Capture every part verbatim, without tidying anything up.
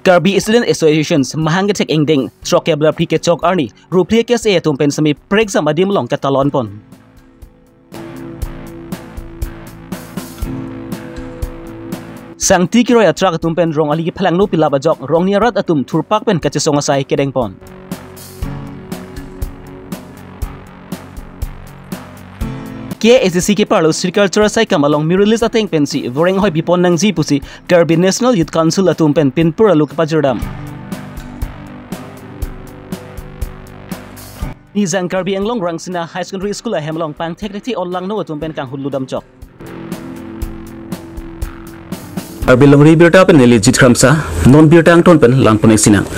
Karbi Student Associations mahang kethek ingdeng throk kep ra phli kechok arni ruphli K S A atum pen semi prekjam adim along ketalon pon. Sangti kiroi atrak atum pen rong ali kephalangno pilap ajok rongni arat atum thurpak pen kachesong asai kedeng pon. K A A C C keparlo Sri Culture Saikam along Middle East ateng pensi voreng hoi bipon nangji pusi Karbi National Youth Council atum pen pinpur alu kepajirdam. Nijang Karbi Anglong Rangsina High Secondary School ahem along pangthek reti onlangno atum pen kanghulu damchok. Karbi Longri Birta pen neli Jit Kramsa, non birta angton pen langpon sinang.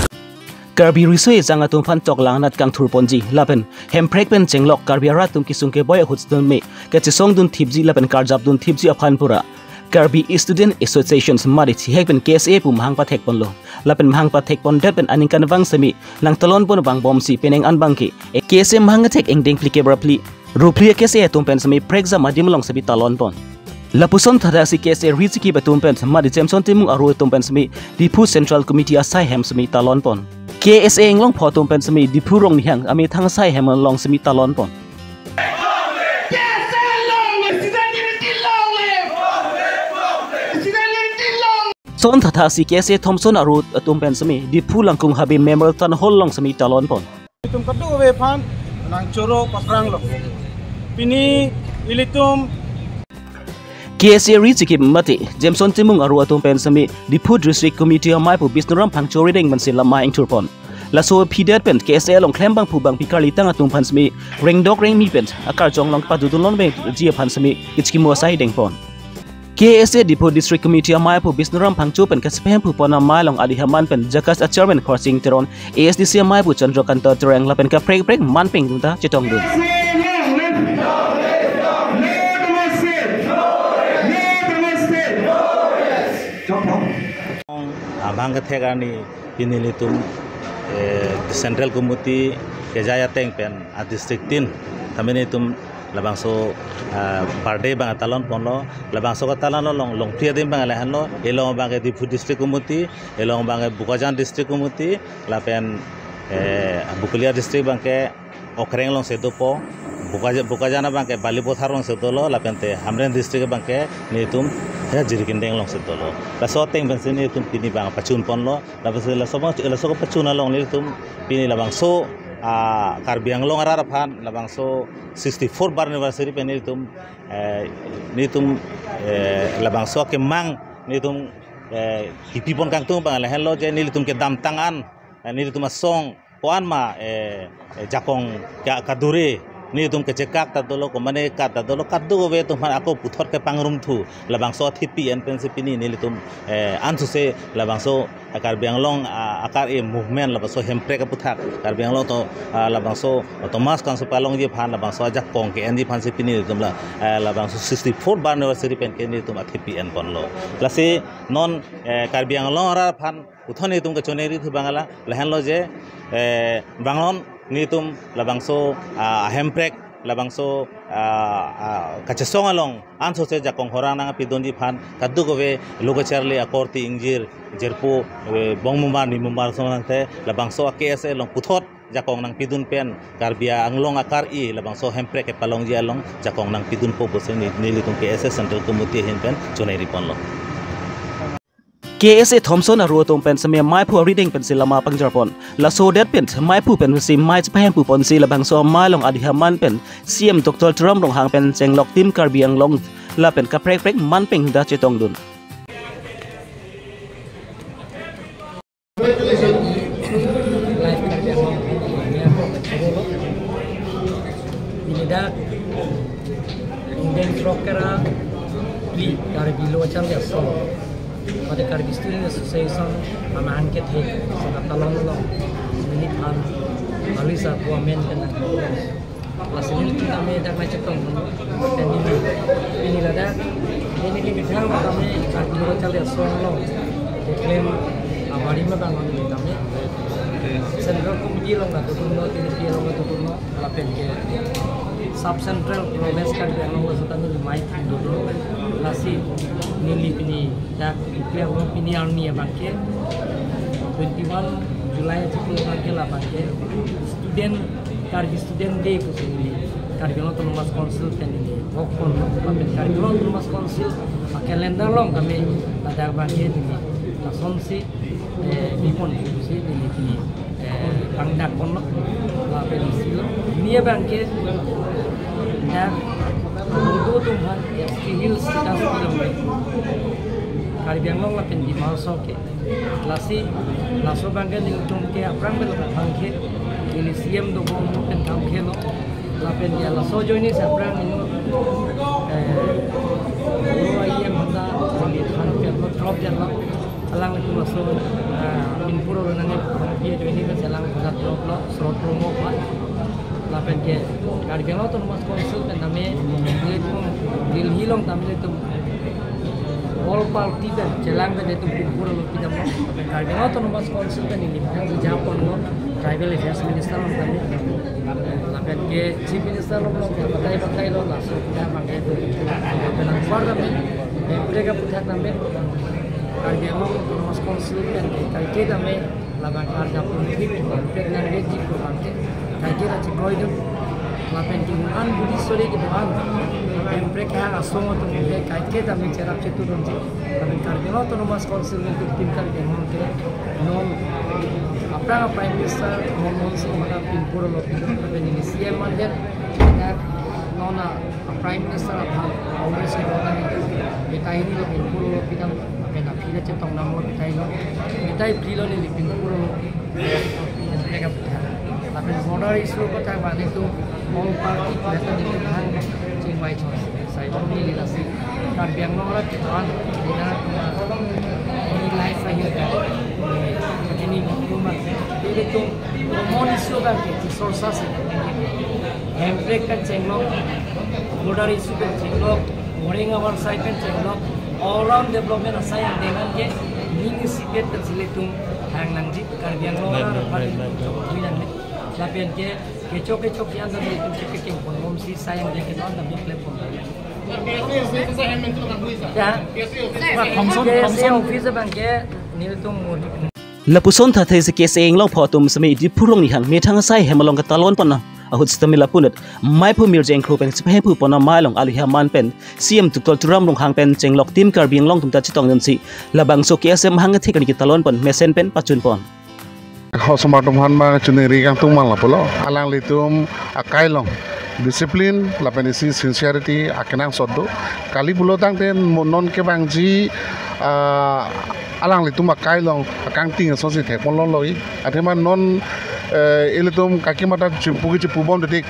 Karbi riso ejang atum aphan choklang anat kangthur ponji, lapen Hemprek pen chenglok Karbi arat atum kesung keboi ahut sitame kachesong dun thipji lapen karjap dun thipji aphan pura Karbi Student Associations mari chihek pen K S A pu mahang pathek ponlo. Lapen mahang pathek pondet pen aningkanvang semi nangtalon pon vangbomsi penang an abangke K S A mahang kethek ingdeng phli kep ra phli ruphli K S A atum pen semi prekjam adim along semi talon pon. Lapuson thakthaksi K S A ri chikip atum pen mari Jameson Timung aru atum pen semi Diphu Central Committee asai hem semi talon pon. K S A inglong pho atum pen semi Diphu Rongnihang amethang asai hem along semi talon pon. Son thakthaksi K S A Thomson aru atum pen semi Diphu Langkung Habe Memorial Town Hall along semi talon pon. Ilitum kadokave aphan nangchoro papranglo. Pini ilitum K S A ri chikip mate Jameson Timung aru atum pen semi Diphu District Committee amei pu Bisnuram Phangcho arideng pensi lama ingthur pon. Laso aphi det pen K S A along klem abangphu bangphi karlitang atum aphan semi rengdok rengmi pen akarjong along padodun lonbengji aphan semi kechikimo asai deng pon. K S A Diphu District Committee amei pu Bisnuram Phangcho pen kachepahemphu pon amei along adi haman pen JACAS a Chairman Khorsing Teron, A S D C amei pu Chandrakanta Terang lapen kaprek prek man peng dunta chetongdun. Amahang kethek arni pini ilitum, eh, Central Committee kejai ateng pen a district tin tame ilitum labangso, ah, birthday abang talon ponlo, labangso ketalon along longphli adim abang lahenlo, elong abangke Diphu District Committee, elong abangke Bokajan District Committee, lapen, eh, Bokolia District abangke Okreng alongsi dopo, Bokaja-, Bokajan abangke Balipathar alongsi dolo, lapente Hamren District abangke nelitum ya Jirikindeng alongsi dolo. Laso ateng pensi nelitum pini abang pachun ponlo, lapensi laso abang, laso kepachun along nelitum pini labangso, ah, Karbi Anglong arat aphan labangso sixty-four bar anniversary pen nelitum, eh, nelitum, eh, labangso kemang nelitum, eh, kipi pon kangtung abang lahenlo je nelitum kedamtang an, eh, nelitum asong ko-an ma, eh, eh, jakong ka-, kadure, nelitum kechekak ta dolo, komane kat ta dolo, kadokave atum aphan ako puthot kepangrum thu, labangso athepi an pensi pini nelitum, eh, ansose labangso Karbi Anglong, ah, akar-i movement labangso Hemprek aputhak, Karbi Anglong to, ah, labangso Thomas Kangso palongji aphan, labangso ajakong ke-enji aphansi pini nelitum la, eh, labangso sixty-four bar anniversary pen ke nelitum athepi en ponlo. Lasi non, eh, Karbi Anglong arat aphan puthot nelitum kachoneri thu abang la, lahenlo je, eh, bangnon nelitum labangso, ah, Hemprek, labangso, ah, ah, kachesong along ansose jakong horang nangpidunji aphan, kadokave lo kacharli akorte ingjir, jirpo, eh, bong mumar ni mumar sonang te, labangso K S A along puthot jakong nangpidun pen, Karbi Anglong akar-i labangso Hemprek kepalongji along jakong nangpidunpo pusi ne-, nelitum K S A Central Committee ahin pen choneri ponlo. K S A Thomson aru atum pen semi amei aphu arideng pensi lama pangjar pon. Laso det pen amei aphu pensi amei chepahemphu ponsi labangso amei along adi haman pen C M Doctor Tuliram Ronghang pen chenglok Team Karbi Anglong lapen kaprek prek man peng dunta chetongdun. Pini dak ingdeng throk kep ra phli Karbi Lo Kacharli Asong, mate Karbi Student Association amahang kethek seta talon along neliphan arisa pu amen pen nang. Lasi neli tame dak nangchetong, dan neli, neli ladak, neli neli bidang tame Karbi Lo Kacharli Asong along keklem abari ma bang neli tame Central Committee along la tutuno, T D P along la tutuno, lapen ke Sub Central Province Karbi Anglong la seta neli amei aphu dolo. Lasi neli pini dak keklem pini arni abangke Twenty-one July achipulo abangke labangke student, Karbi Student Day pusi neli Karbi Anglong Autonomous Council pen neli hokpon, lapen Karbi Anglong Autonomous Council a-calendar along kami ladak abangke neli lasonsi, eh, bipon pusi neli pini, eh, pangdakponlo, lapen isi lo. Pini abangke dak Bodo atum aphan S T Hills status pilong Karbi Anglong lapen Dima Hasao ke. Lasi laso abangke nelitum ke aphrang pen abangke neli C M dobom pen kamkhelo. Lapen ya laso ajoinesi aphrang neli, eh, Guru I M handa neli thanpetlo, drop detlo. Alanglitum laso, eh, Pinpur along nangkepi ajoinesi alang pada droplo, srot promo pa. Lapen ke Karbi Anglong Autonomous Council pen tame nelitum Delhi along tame nelitum all party pen chelang pen nelitum Pinpur along pidamlo. Lapen Karbi Anglong Autonomous Council pen neli phan japonlo Tribal Affairs Minister along tame. Lapen ke Chief Minister along along ke batai batailo, laso kita abangke. Lapen anpar tame, eh, mereka puthak tame Karbi Anglong Autonomous Council pen ke kaike tame labang arjap pun thik, pen nangkeji pu abangke kaike ta chekroidun. Lapen ke un-an budi sore kedo-an, Hemprek kehang asong atum ke kaike tame cherap chetudunji. Lapen Karbi Anglong Autonomous Council nelitum Team Karbi Anglong ke non aphrang Prime Minister Manmohan Singh pada Pinpur along pidun, lapen neli C M mandet, dak non a Prime Minister aphan Congress ke kota nelitum beta hini lo Pinpur along pidam, lapen aphi ta chetong damlo beta hini lo, beta phli lo neli Pinpur along. Lapen border issue kota abang nelitum all party kota nelitum hang chingvai chot. Sai bom neli lasi Karbi Anglong arat kedo-an, dina tuma, ini life ahi ka, ini hukumat, nelitum common issue abangke, resources, Hemprek pen chenglok, border issue pen chenglok, Moreh avarsai pen chenglok, all round development asai angdeng an ke, nini sipet pen si nelitum hang nangji, Karbi Anglong arat aphan nelitum chokdui nangne. Lapen ke, kecho kecho ke-an ta nelitum chepeking ponbomsi sai angdeng kedo-an ta neli klemponbom. Ya. K S A office abangke nelitum murhi. Lapuson thathai si K S A Inglongpho atum semi Diphu along nihang methang asai hem along ketalon pon ahut sitame lapunat maiphu Mirjeng Kro pen sipahemphu pon amei along alu aman pen C M Doctor Tuliram Ronghang pen chenglok Team Karbi Anglong atum ta chetongdunsi labangso K S A amahang kethek ani ketalon pon mesen pen pachun pon. Hosomar atum aphan ma chuningri kangtung mang lapulo. Alanglitum akai along discipline lapen isi sincerity akenangsot do. Kali pulo tangte mo-, non kevangji, ah, alanglitum akai along akangting asonsi thekponlonglo-i. Athema non, eh, ilitum kaki mata chipu ke chipubom detik,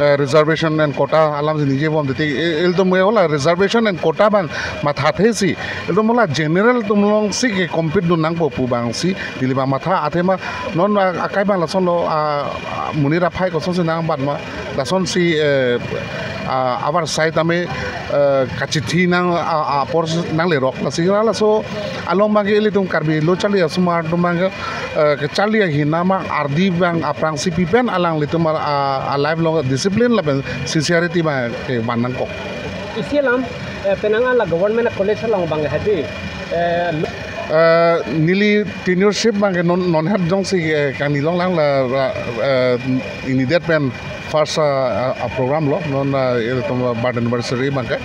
eh, reservation and quota alam si ningje bom detik. I-, ilitum ke ola reservation and quota abang mathathe si. Ilitum ola general atum alongsi ke compete dun nangpo pu abangsi neli abang matha, athema non a-, akai abang lasonlo, a, a, monit aphai kosonsi nangbat ma, lasonsi, eh, a, avarsai tame, eh, kachithi nang, a, a, apor nanglerok, lasi laso along abangke ilitum Karbi lo charli asomar atum abangke, eh, kecharli ahin nama ardi abang aphrangsi pi pen alanglitum a, a, a life along discipline lapen sincerity abangke van nangkok. Isi alam, eh, penang an la government college along abang hedi, eh, lo- Eh, neli tenureship abangke non, non het jongsi, eh, kangni longlang la, la, eh, ini det pen first, ah, ah, program lo, non, ah, ilitum, ah, birth anniversary abangke.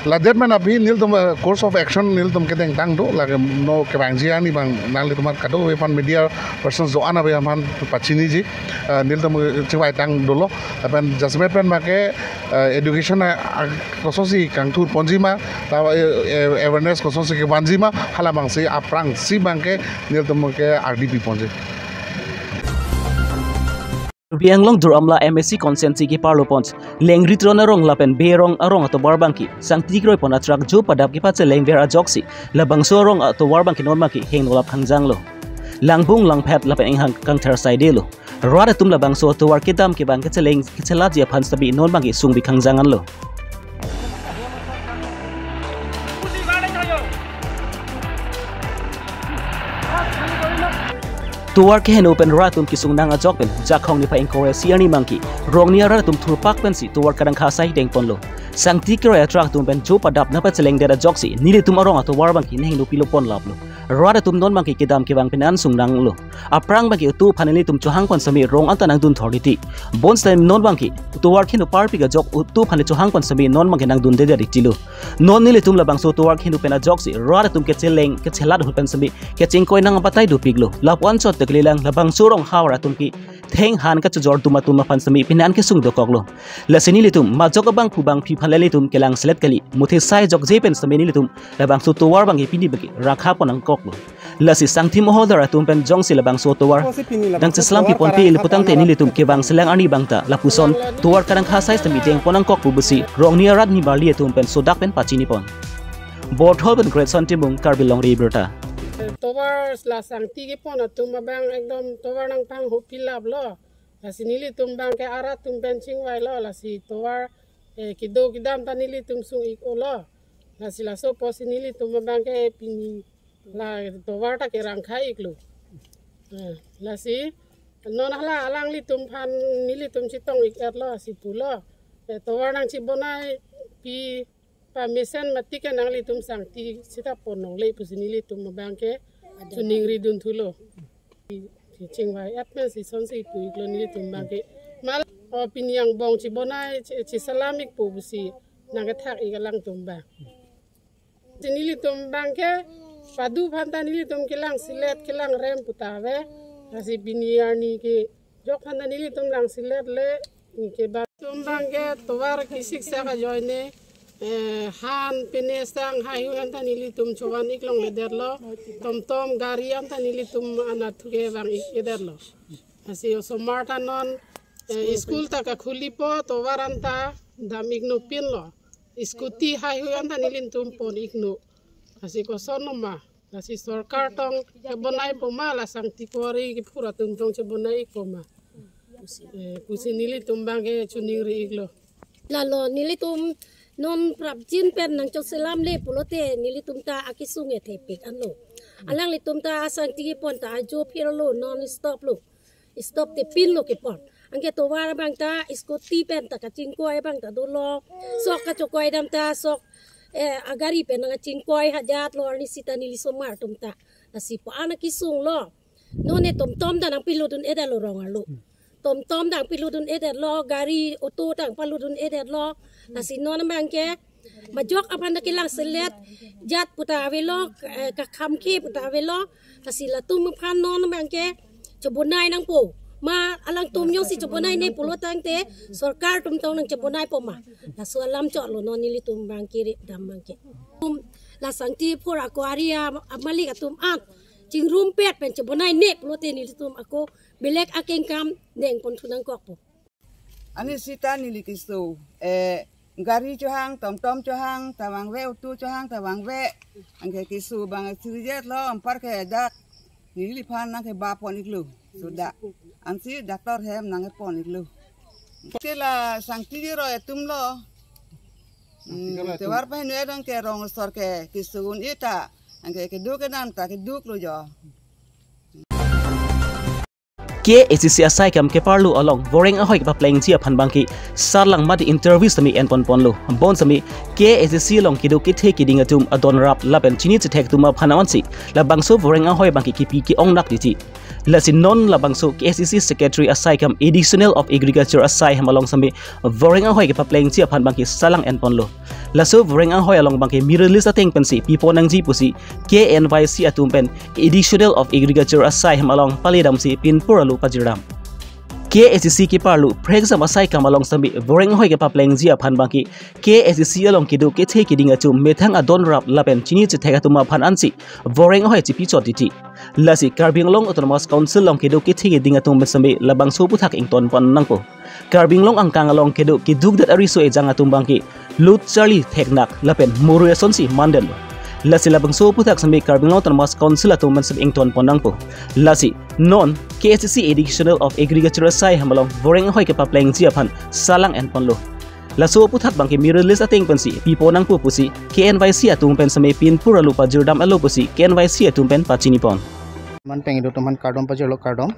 La det pen aphi nelitum, ah, course of action nelitum kedengtang do, lake non kevangji ani abang nanglitum kadokave aphan media persons do-an ave aphan pachiniji, ah, nelitum, ah, chingvaitang dolo, lapen jasemet pen abangke, ah, education, ah, ah, kosonsi kangthur ponji ma, ta, eh, eh, awareness kosonsi kevanji ma, hala abangsi aphrangsi abangke nelitum ke R D P ponji. Karbi Anglong Duar Amla M A C constituency keparlo pon Lengri Teron arong lapen Bey Arong arong atovar abangke sangti kroi pon atruck jo padap kepachelengver ajoksi labangso arong atovar abangke non abangke hingno lap hangjanglo. Langbung langphet lapen inghang kangthar saidelo. Rat atum labangso atovar kedam ke abang kecheleng kechelaji aphan sitame non abangke sungbi hangjang anlo. Tovar keheno pen rat atum kesung nang ajok pen Jakhong niphai ingkoi ra isi arni abangke Rongni arat atum thurpak pensi tovar kadangkha asai dengponlo. Sangti kroi atruck atum pen jo padap nangpachelengdet ajoksi nelitum arong atovar abangke nehingno pilo pon laplo. Rat atum non abangke kedam kevang pen an sung nanglo. Aphrang abangke auto aphan nelitum chohang pon sitame rong anta nangdun thor titi. Bonsitame non abangke tovar khin-o parpik ajok auto aphan chohang pon sitame non abangke nangdundedet titilo. Non nelitum labangso tovar khin-o pen ajoksi rat atum kecheleng kechelat ahut pen sitame kechingkoi nang abatai dopiklo. Lapu anchot teklelang labangso rong havar atum ke thenghan kachojor atum atum aphan sitame pini an kesung dokoklo. Lasi nelitum majok abangphu bangphi aphan le nelitum kelang selet kali. Muthe sai jokje pen sitame nelitum labangso tovar abangke pini abangke rakha pon nangkoklo. Lasi sangti moholdar atum pen jongsi labangso tovar nangcheselam pi ponpe le putangte nelitum kevang selang arni abang ta lapuson tovar karangkha sai sitame deng pon nangkok pu pusi Rongni arat nibarli atum pen sodak pen pachini pon. Borthol pen Greatson Timung, Karbi Longri Abirta. Tovar la sangti kepon atum abang ekdom tovar nangpangho pilap lo. Lasi nelitum abangke arat atum pen chingvailo, lasi tovar, eh, kedo kedam ta nelitum sung-ik-olo. Lasi laso apotsi nelitum abangke pini la tovar ta kerangkha-iklo. Eh, lasi non hala alanglitum aphan nelitum chetong-ik-etlo, lasi pulo. Eh, tovar nangchebonai pi pamesen mati ke nanglitum sangti sita pon longle pusi nelitum abangke choningri dunthulo. Chingvai-et pensi sonsi pu-iklo nelitum abangke. Mal, o, pini angbong chebonai che, cheselam-ikpo pusi nangkethak-ik alangtum abang. Si nelitum abangke padu aphan ta nelitum kelang selet kelang rem puta ave. Lasi pini arni kejok aphan ta nelitum lang selet le, neke ba. Nelitum abangke tovar kesiksak ajoine, eh, han pine sang haihui anta nelitum chovan-ik longledetlo. Tomtom gari anta nelitum anatthu kevang-ik-edetlo. Lasi osomar ta non, eh, school ta kakhulipo, tovar anta dam-ikno pinlo. Scooty haihui anta nelitum pon-ikno. Lasi kosonlo ma. Lasi sorkar tong chebonaipo ma, la sangti kuari kephur atum tong chebonai-ikpo ma. Eh, pusi nelitum abangke choningri-iklo. Lalo nelitum non prapjin pen nangchoselamle pulote nelitum ta akesung ethepik anlo. Alanglitum ta asangti kepon ta ajo phirlo, non stop lo. Stop te pinlo kepon. Anke tovar abang ta scooty pen ta kachingkoi abang ta dolo. Sok kachokoi dam ta sok, eh, agari pen nangkachingkoi hajatlo arni sita neli osomar atum ta. Lasi pu-an akesunglo. Non ne tomtom ta nangpilodun-edetlo rong arlo. Tomtom ta nangpilodun-edetlo, gari auto ta nangpalodun-edetlo. Lasi non abangke majok aphan ta kelang selet jat puta avelo, eh, kakhamkhe puta avelo. Lasi latum aphan non abangke chebonai nangpo. Ma alangtum jongsi chebonaine pulotangte sorkar atum tong nangchebonaipo ma. Laso alam chotlo non nelitum abangke ri dam abangke. Tum la sangti phur akuari a, amalik atum an chingrumpet pen chebonaine pulote nelitum ako belek akengkam dengponthu nangkokpo. Ani sita neli keso, eh, gari chohang, tomtom chohang ta vangve, auto chohang ta vangve. Anke keso abang sirijet lo, anparke dak neliphan nangkeba pon-iklo. Sodak. Ansi doctor hem nangkepon-iklo. Ke la sangti di roi atumlo. Hmm, tovar pahenu edang ke rong asor ke keso un-e ta. Anke keduk kedam ta keduklo jo. K A A C C asaikam keparlo along voreng ahoi kepaplengji aphan abangke sarlang mate interview sitame enponponlo. Bonsitame K A A C C along kedo kethe keding atum adon rap lapen chini chethek atum aphan avansi labangso voreng ahoi abangke kepi ke-ong nak titi. Lasi non labangso K A A C C secretary asaikam Additional of Agriculture asai hem along sitame voreng ahoi kepaplengji aphan abangke sarlang enponlo. Laso voreng ahoi along abangke merit list ateng pensi pipon nangji pusi K N Y C atum pen Additional of Agriculture asai hem along paledamsi pinpur alo pajirdam. K A A C C keparlo phrek jam asaikam along sitame voreng ahoi kepaplengji aphan abangke K A A C C along kedo kethe keding atum methang adon rap lapen chini chethek atum aphan ansi voreng ahoi chepi chot titi. Lasi Karbi Anglong Autonomous Council along kedo kethe keding atum pen sitame labangso aphuthak ingtonpon nangpo. Karbi Anglong angkang along kedo keduk det ariso ejang atum abangke lut charli theknak lapen murui asonsi mandetlo. Lasi labangso aphuthak sitame Karbi Anglong Autonomous Council atum pen sitame ingtonpon nangpo. Lasi non K A A C C Additional of Agriculture asai hem along voreng ahoi kepaplengji aphan sarlang enponlo. Laso aphuthak abangke merit list ateng pensi pipon nangpo pusi K N Y C atum pen sitame pinpur alo pajirdam alo pusi K N Y C atum pen pachinipon. Manteng ido teman kardom pajirlo kardom.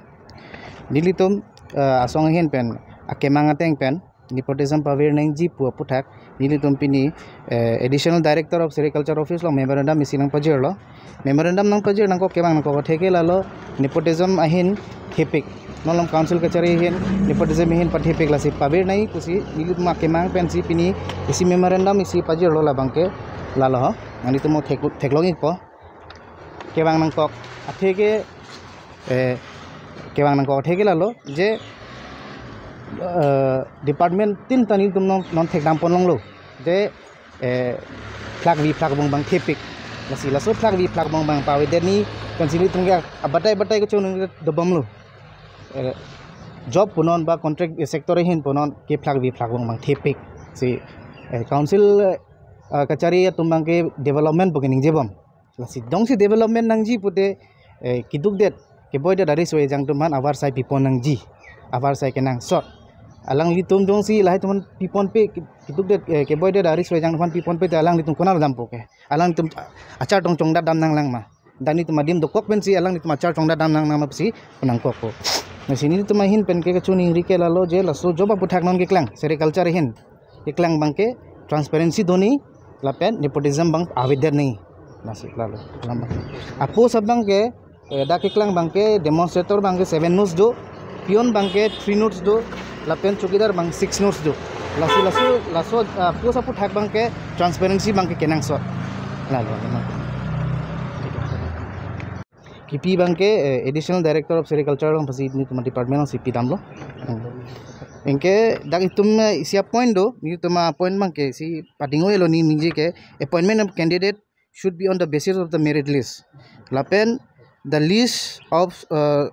Nelitum, eh, asong ahin pen akemang ateng pen nepotism pavir nangji pu aputhak nelitum pini, eh, Additional Director of Sericulture Office along memorandum isi nangpajirlo. Memorandum nangpajir nangkok kevang nangkok athe ke lalo nepotism ahin thepik. Non along council kachari ahin nepotism ahin pathepik, lasi pavir nangji pusi nelitum akemang pensi pini isi memorandum isi pajirlo, labang ke lalo ho. Nanglitum mo thek-, theklong ikpo. Kevang nangkok athe ke, eh, kevang nangkok athe ke lalo je, eh, department tin ta nelitum non, non thekdam pon longlo je, eh, phlakvi phlakbong abang thepik. Lasi laso phlakvi phlakbong abang pavedetji pensi nelitum ke abatai batai kachonung dobomlo. Eh, job punon ba contract sector ahin punon ke phlakvi phlakbong abang thepik. Si, eh, council, eh, kachari atum abang ke development pu ke ningjebom. Lasi jongsi development nangji pute, eh, kedukdet keboidet ari soi jang atum aphan avarsai pipon nangji, avarsai kenangsot. Alanglitum jongsi lahai atum aphan piponpe, kedukdet, eh, keboidet ari soi jang atum aphan piponpe te alanglitum konat dampo ke? Alanglitum achar tong chongdat dam nanglang ma? Dak nelitum adim dokok pensi alanglitum achar chongdat dam nangnang ma pusi nangkokpo. Lasi nelitum ahin pen ke kachiningri ke lalo je laso job aputhak non keklang, sericulture ahin keklang abang ke transparency doji lapen nepotism abang avedetji. Lasi lalo, lalo. A-post abang ke, eh, dak keklang abang ke demonstrator abang ke seven notes do, peon abang ke three notes do, lapen chowkidar abang six notes do. Lasi laso, laso, ah, post aputhak abang ke transparency abang ke kenangsot. Lalo, lalo. Kipi abang ke, eh, Additional Director of Sericulture along pusi nelitum department alongsi pidamlo. Hmm. Anke dak itum, eh, isi appoint do, nelitum appoint abang ke isi padingoi lo, ne ningje ke appointment of candidate should be on the basis of the merit list. Lapen the list of, uh,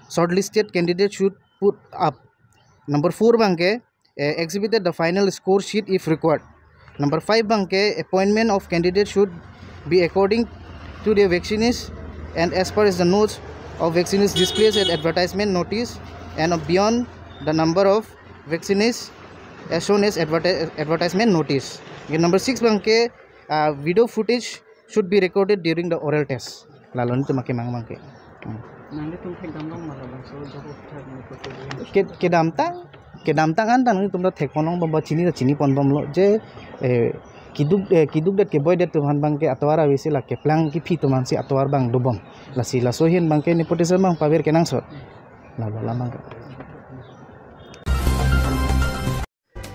shortlisted candidates should put up. Number four abang ke, uh, exhibited the final score sheet if required. Number five abang ke, appointment of candidates should be according to the vacancies and as per as the notes of vacancies displayed at advertisement notice and beyond the number of vacancies as shown as adverti-, advertisement notice. Okay, number six abang ke, uh, video footage should be recorded during the oral test. Lalo nelitum akemang abang ke. Hmm. Nanglitum thekdam long ma labangso job aputhak nangkok ke? Ke, kedamtang, kedamtang an ta nelitum ta thekpon longbom, ba chini ta chiniponbomlo je, eh, keduk, eh, kedukdet keboidet atum aphan abang ke atovar avesi la keplang kephi atum aphansi atovar abang dobom. Lasi laso ahin abang ke nepotism abang pavir kenangsot. Lalo, lalo abang ke.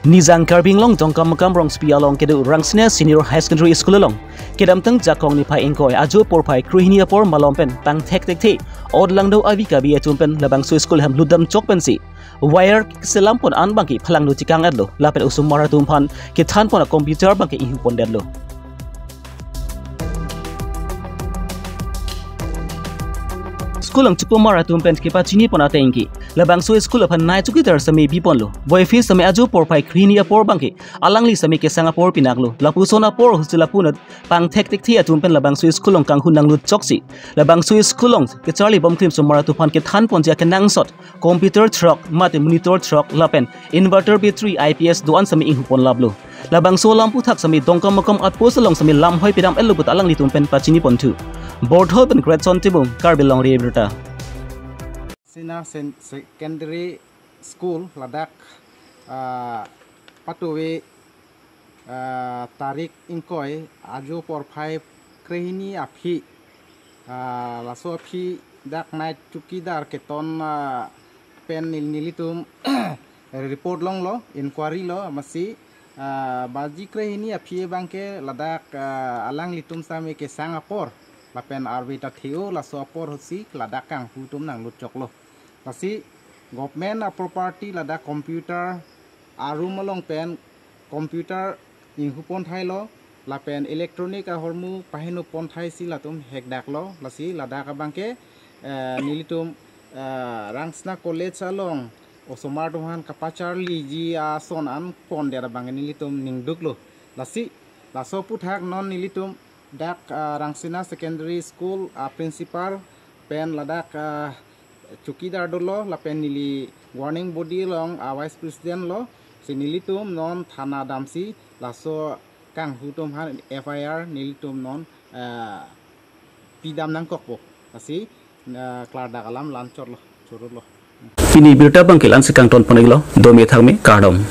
Nijang Karbi Anglong Dongkamukam rongsopi along kedo Rangsina Senior High Secondary School along kedamtang Jakong niphai ingkoi ajo porphai krehini apor malom pen pangthek thekthe, odlangdo avi kabi atum pen labangso school hem lutdam chok pensi wire selam pon an abang ke phalangno chekang-etlo lapen osomar atum aphan kethan pon a-computer abang ke inghu pondetlo. School along chikpomar atum pen kepachini pon ateng ke labangso school aphan nai chowkidar sitame biponlo. Boyfriend sitame ajo porphai krehini apor abang ke alangli sitame kesang apor pinaklo. Lapuson apor ahutsi lapu-an pangthek thekthe atum pen labangso school along kanghu nanglut choksi labangso school along kecharli bomkrim osomar atum aphan kethan ponji akenangsot computer throk mate monitor throk lapen inverter battery I P S do-an sitame inghu ponlaplo. Labangso alam aputhak sitame Dongkamukam outpost along sitame lamhoi pidam-etlo pu ta alanglitum pen pachini ponthu. Borthol pen Greatson Timung, Karbi Longri Abirta. Sina Sen-, Secondary School ladak, ah, patuwi, ah, tarik ingkoi ajo porphai krehini aphi, ah, laso aphi dak nai chowkidar keton, ah, pen nel-, nelitum report longlo, inquiry lo, amatsi, ah, baji krehini aphi abang ke ladak, ah, alanglitum sitame kesang apor lapen arve ta the-o, laso apor ahutsi ladak kanghu atum nanglut choklo. Lasi government a-property ladak computer a-room along pen computer inghu pon thailo lapen electronic ahormu paheno pon thaisi latum hekdaklo. Lasi ladak abang ke, eh, nelitum, eh, Rangsina College along osomar atum aphan kapacharliji ason an pondet abang ke nelitum ningduklo. Lasi laso aputhak non nelitum dak, ah, Rangsina Secondary School a-principal pen ladak, ah, chowkidar dolo lapen neli governing body along a-vice president lo, si nelitum non thana damsi laso kanghu atum aphan F I R nelitum non, ah, pidam nangkokpo. Lasi, ah, klardak alam la-an chotlo, chorotlo. Pini abirta abang ke la-ansi kangton pon-iklo, dome thakme, kardom.